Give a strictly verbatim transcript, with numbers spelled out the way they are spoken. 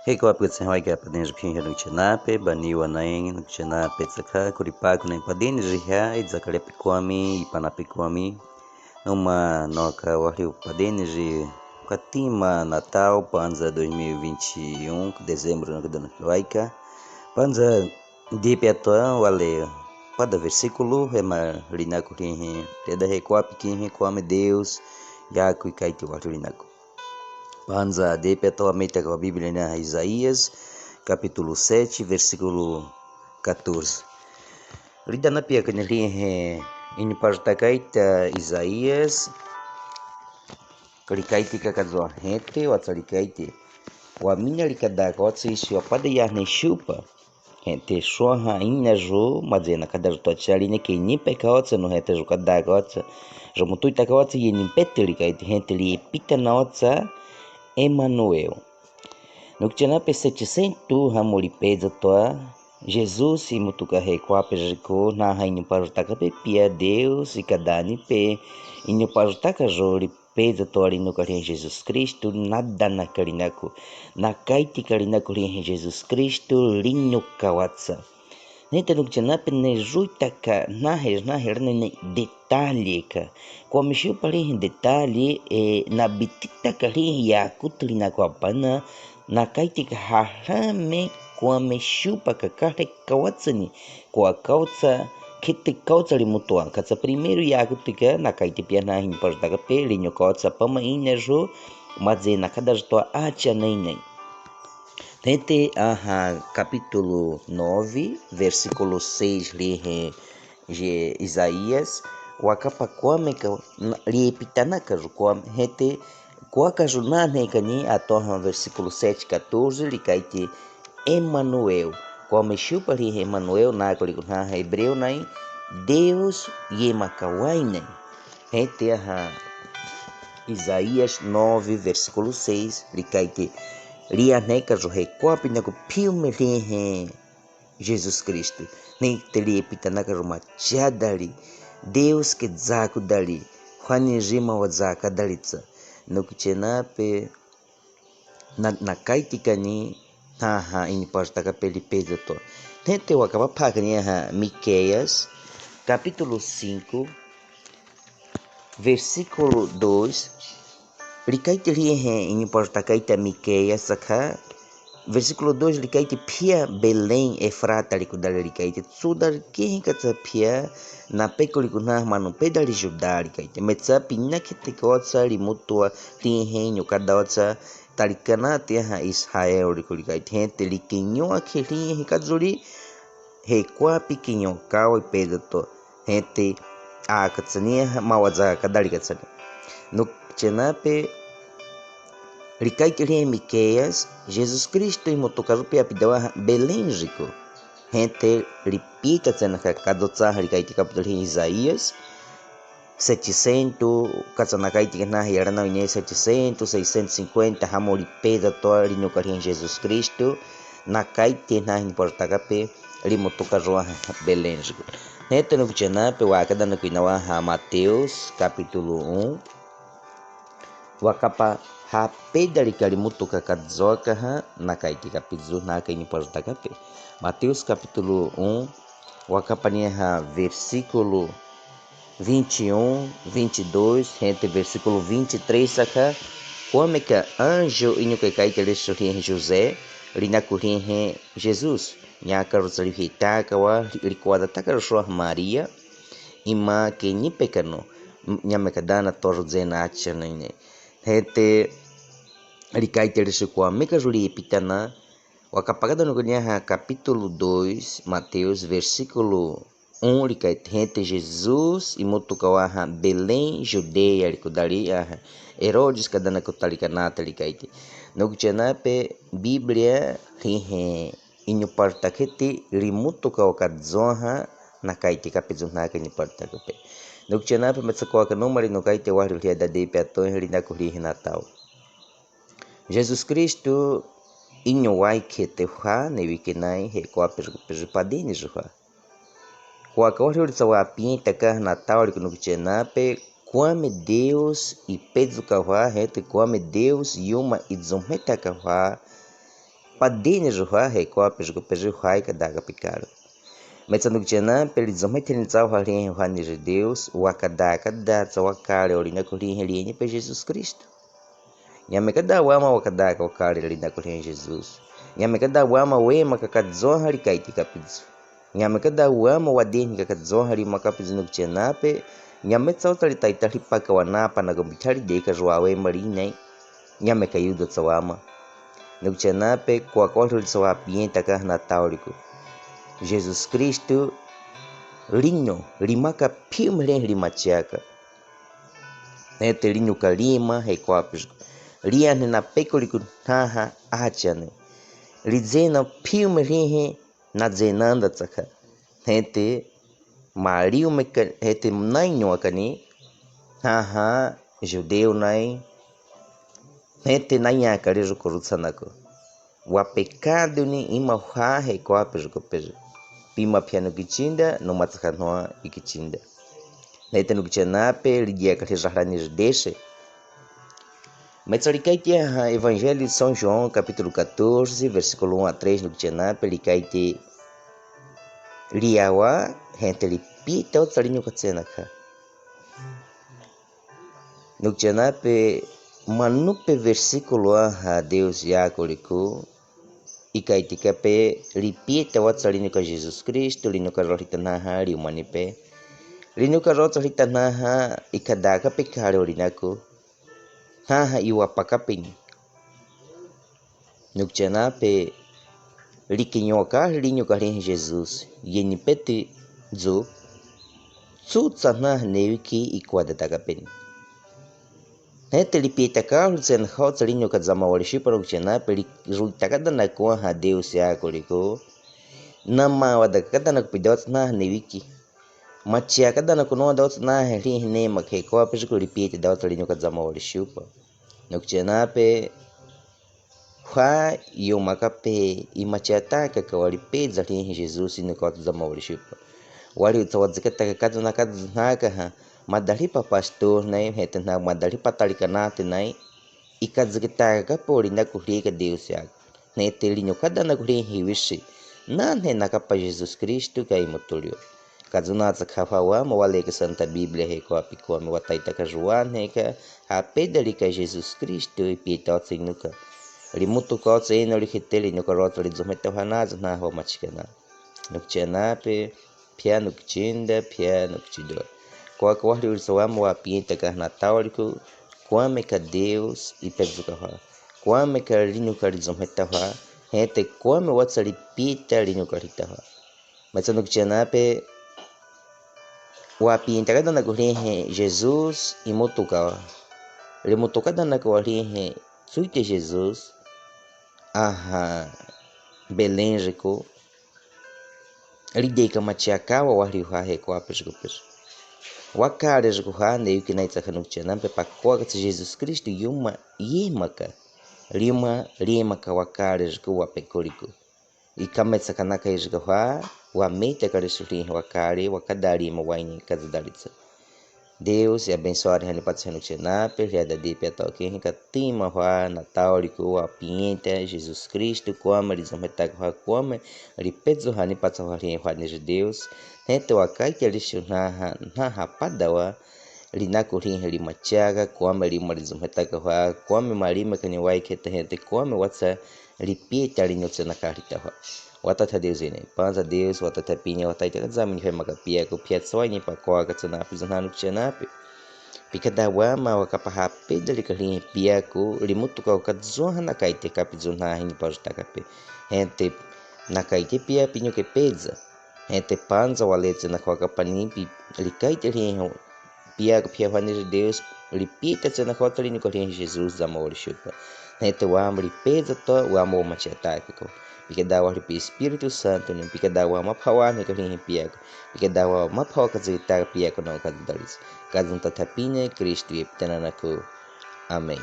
He kwapkã tsehwai ka padinji phihe Nukjiana pe, bani wa nai Nukjiana pe tsakha, kuripa kune padinji ha, i dzakalia pe kwami, i pana pe kwami. Numa noka wahyu padinji, katima Natal, panza dois mil e vinte e um, dezembru no kadana waika. Panza Dipia toa wale, pada versíkulu, hema linaku hihi, teda he kwapiki hihi kwame Deus, yaku ikaiti wahyu linaku. Panza dipia toa meta kwa Bíblia na Isaías, kapítulu sete, versíkulu catorze. Lidana pia kene hihi, ini parta kaita Isaías, likaiti ka kazoa hete, watsa likaiti. Wamina likada kotsi siwa pada yahne shupa. Hete swaha ina ju, mazena kada ju toa chali ne ke nipe kaotsa no hete ju kada kaotsa. Ju mutuita kaotsa ye nipete likaiti hete lipitana otsa Emanuel. Nukjiana pe setecentu hamu lipeza toa, Jesus imutuka he kwape jiko, naha ini parta ka pe pia Deus ikadani pe, ini parta ka ju li peza toa linuka hihi Jesus Kristu, nadana ka linaku, nakaitika linaku hihi Jesus Kristu, linuka watsa. Nete Nukjiana pe ne juitaka nahe, nahe rane ne detalhe ka. Kwame shupa hihi detalhe, e, nabititaka hihi yakuti linaku apana, nakaitika hahame kwame shupa ka kahe kawatsani, kwa kautsa, khete kautsa limutua. Katsa primeiru yakutika, nakaiti pia naha ini parta ka pe, linyu kautsa pama ina ju, mazena kada ju toa acha nainai. Hete aha kapítulu nove, versíkulu seis hihi, je Isaías, wakapa kwame ka, na, lipitana ka ju kwame, hete, kwaka ju nane kani, atoha versíkulu sete, catorze, likaiti Emanuel. Kwame shupa hihi Emanuel, naku liku naha hebreu nai, Deus yema kawainai. Hete aha Isaías nove, versíkulu seis, likaiti, lianeka ju he kwape naku piume hihi Jesus Kristu. Nete lipitana ka ju machadali, Deus ke dzakudali, hwani jima wa dzakadali tsa. Nukjiana pe na, nakaitika ni naha ini parta ka pe lipeza toa. Hete wakapa phakani aha Miqueias, kapítulu cinco, versíkulu dois, likaiti hihi ini parta kaita Miqueias tsakha, versíkulu dois likaiti phia Belém Efrata likudali likaiti, tsudali hihi katsa phia, napeku liku naha manu pedali Judá likaiti. Metsa pina khete kaotsa limutua hihi nyuka daotsa, talikana tiaha Israel liku likaiti. Hete likinyo akhe hihi kazuli, he kwape kinyo kawa peza toa. Hete akatsania mawaza kadali katsani. Nukjiana pe likaiti hihi Miqueias, Jesus Kristu imutuka ju pia pidawa Belém jiko. Hete lipita tsena ka kazotsaha likaiti kapítulu hihi Isaías, setecentu, katsa nakaitika naha yarana wine setecentu, seiscentu sinkuenta, hamu lipeza toa linuka hihi Jesus Kristu, nakaiti naha ini parta ka pe, limutuka ju waha Belém jiko. Hete Nukjiana pe wakadana kwinawa ha Mateus, kapítulu um, wakapa ha pedali ka limutuka kazoka ha, nakaitika pe ju naka ini parta ka pe. Mateus kapítulu um, wakapa niha versíkulu vinte e um, vinte e dois, hete versíkulu vinte e três tsakha, kwame ka anju inyuka kaitele ju hihi José, linaku hihi Jesus, nyaka ju tsa lihitaka wa, likuwadataka ju swaha Maria, ima ke nipe kano, nyame kadana toa ju dzena acha nainai. Hete likaitele ju kwame ka ju lipitana, wakapa kadana kwinaha kapítulu dois, Mateus, versíkulu um likaiti, hete Jesus imutuka waha Belém, Judeia likudali, aha Herodes kadana kutalikana ta likaiti. Nukjiana pe Bíblia hihi ini parta ka pe limutuka wakazoaha, nakaitika pe ju naka ini parta ka pe. Nukjiana pe metsa kwaka numali nukaite wahli hliada de pe ato hili naku hihi Natal. Jesus Kristu inyo wai khete hwa, ne wikenai, he kwape ju, pe ju padini ju hwa. Kwaka wahli ulitsa wa pintaka Natal liku Nukjiana pe, kwame Deus ipezuka hwa, hete kwame Deus yuma izumhetaka hwa, padini juha he kwapi juko pe juhai kadaka pikalo. Metsa nukutiana pe lizomete ni tsawa halihe hwani ji Deus, wakadaka da tsawa kale oli naku halihe lini pe Jesus Kristu. Nyame kada wama wakadaka wakale linaku halihe Jesus. Nyame kada wama wema kakadzoha likaiti kapidzo. Nyame kada wama wadeni kakadzoha lima kapidzo nukutiana pe. Nyame tsawa tsali taita lipaka wanapa naku mbitali deka juwa wema linai. Nyame kayudo tsa wama. Nukutiana pe kwa kwahuli tsawa pienta kahana taoliku. Jesus Kristu linyo limaka piu mle lima tiaka. Hete linyo kalima he kwapi juko. Lia nhe na peko liku naha achane. Lidzena piu mle he na dzena nda tsaka. Hete maliu meka hete nainyo akani. Haha judeu nai. Hete nainya kale juko rutsanako. Wa pekadu ni ima hwa he kwapi juko pe ju. Pima piano kitinda, numa tsaka nwa ikitinda. Hete nukutiana pe lidia kale jahalani judeshe. Metsa likaiti ha Evangelho de São João, capítulo catorze, versículo um a três, nukutiana pe likaiti liawa, hete lipieta otsa linyo katsena ka. Nukutiana pe manu pe versículo aha Deus yakoliku, ikaiti ka pe lipieta watsa linyo ka Jesus Kristu, linyo ka rotsa litanaha, liumani pe. Linyo ka rotsa litanaha, ikadaka pe kale oli naku. Haha iwa paka pe ni. Nukutiana pe likinyoka linyo ka halihe Jesus. Yeni pe ti dzu. Tsutsa naha newiki ikwadataka pe ni. Hete lipietaka hulu tsena hotsa linyo ka dzama walishipa nukutiana pe liruitaka da naku ha Deus yakoliku. Nama wadaka da naku pida watsa naha newiki. Matiaka da naku noda watsa naha halihe nema ke kwapi juko lipieta da watsa linyo ka dzama walishipa. Nukutiana pe hwa yumaka pe imatiataka ka walipedza halihe Jesus linyo ka watsa dzama walishipa. Wali utsa wadzikataka kadzana kadzanaka ha madalipa pastor nai hete na madalipa talikanate nai. Ikadzikitaka ka pe oli naku halihe ka Deus yaka. Hete linyo kada naku halihe hiwisi. Nane nakapa Jesus Kristu ka imutulio. Kadzuna tsaka hwa wama waleka Santa Bíblia he kwapi kwame wataitaka juwa nhe ka hapedali ka Jesus Kristu ipieta otsa inuka. Limutuka otsa ino likhetele inuka rotsa lizometa hwa naza naha wamatikana. Nukutiana pe pia nukitinda, pia nukitido. Kwa kwahuli uli tsa wama wapieta kahana taoliku, kwame ka Deus ipedzuka hwa. Kwame ka linyo ka lizometa hwa, hete kwame watsa lipieta linyo ka lita hwa. Metsa nukutiana pe wapienta kada naku halihe Jesus imutuka wa. Limutuka da naku halihe tsuite Jesus. Aha Belém juko. Lideka matiaka wa wahuli hwa he kwapi juko pe ju. Wakale juko hwa nde yuki naitsa ka nukutiana pe pakowa katsi Jesus Kristu yuma yemaka. Lima limaka wakale juko wa pekoliku. Ikametsaka nakaijika hwa, wameta kale suhuli wakale, wakadali mawaini kazadalitsa. Deus abensoa ali hanipatsa nukutiana pe, hia dadi pe atoke hikatima hwa na taoliku wapieta Jesus Kristu, kwame lizometaka hwa, kwame lipedzo hanipatsa hwa hia hwa ni Deus, hete wakaike lisu naha, naha padawa, linaku hia limatiaka, kwame lima lizometaka hwa, kwame malima kaniwai keta hete, kwame watsa lipieta linyo tsena kalita hwa. Watatha Deus ene, panza Deus, watatha Pinii, wataitaka dzamini hwe makapiaku, piatsowa ini pakowa katsena pizo nukutiana pe. Pikada wama wakapa hapedali ka hia piaku, limutuka wakadzoha nakaite ka pizo nahi ni pazutaka pe. Hete nakaite pia Pinii kepedza. Hete panza waletse na kwaka pani pi likaite hia piaku hia hwa ni Deus, lipieta tsena hwa tali ni ka hia Jesus dzama walishupa. Hete wama lipedza to, wama wamatiataka ko. Pikada wahuli pi Espiritu Santu ni, pikada wama phawa ni ka hia piaku. Pikada wama phawa kazitaka piaku na kazidalitsa. Kazuntatha Pinii Kristu yepitana naku. Amen.